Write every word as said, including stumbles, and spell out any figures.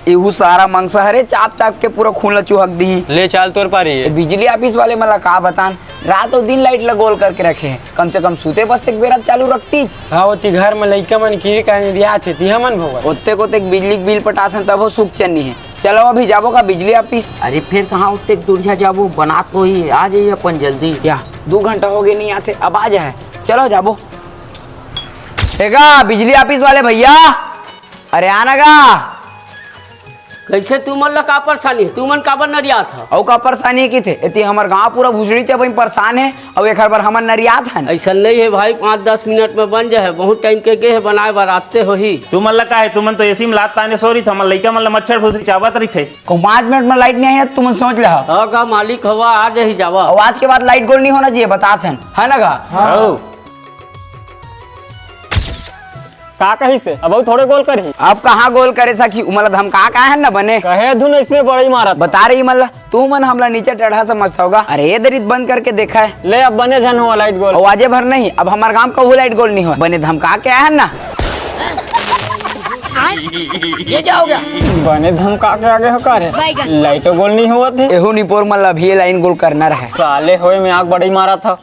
एहू सारा मंगसा हरे, चाप चाप के पूरा खून ला चुहक दिही। ले चाल तोर पारी ए, है। बिजली ऑफिस वाले मन ला का बतान, रात अउ दिन लाइट ला गोल करके रखे हे। कम से कम सूते बस एक बेरा चालू रखतीच। हाँ, ओती घर में लइका मन किरी करने दिया थे, ती हमन भोगत। ओतेक ओतेक बिजली के बिल पटाथन, तभो सुख चैन नी हे। चलो अभी जाबो का बिजली ऑफिस? अरे फेर कहाँ ओतेक दूरिया जाबो, बना तो ही, आ जाइए अपन जल्दी। या, दू घंटा हो गए नहीं आते, अब आ जाए। चलो जाबो। एगा बिजली ऑफिस वाले भैया, अरे आना गा। कैसे तुमन ला का परेशानी हे? तुमन काबर नरियात ह? अउ का परेशानी हे किथे? एती हमर गांव पूरा भुसड़ी चबई परेशान हे, अउ एखर बर हमन नरियात हन। ऐसा नहीं है भाई, पाँच दस मिनट में बन जाए, बहुत टाइम के गे है बनाए बर, आते हो ही। तुमन ला का है, तुमन तो एसी में लात ताने सो रही, हमर लइका मन ला मच्छर भुसड़ी चाबत रहिथे। कहूँ पाँच मिनट में लाइट नहीं आही, तुमन सोच ले। हाँ का मालिक हवा, आ जाही जावा। अउ आज के बाद लाइट गोल नहीं होना चाहिए, बतात हन, है ना गा? हाँ। का कहिस हे? अब अउ थोड़े गोल करही। अब कहाँ गोल करे सखी, उमन ला धमका के आए हन ना बने। कहे धुन इसमें बड़ई मारत। बता रही मन ला, तू मन हमला नीचा टेढ़ा समझथव गा। अरे ये दरी त बंद करके देखा है। ले अब बने झन हुआ लाइट गोल। अउ आजे भर नहीं, अब हमर गांव कहूँ लाइट गोल नहीं होय। बने धमका के आए हन ना। ये क्या हो गया? बने धमका के आगे हो का रे? बैगन। लाइटो गोल नहीं होवत हे। एहू निपोर मन ला अभी ये लाइन गोल करना रहे। साले होए में आग बड़ई मारत ह।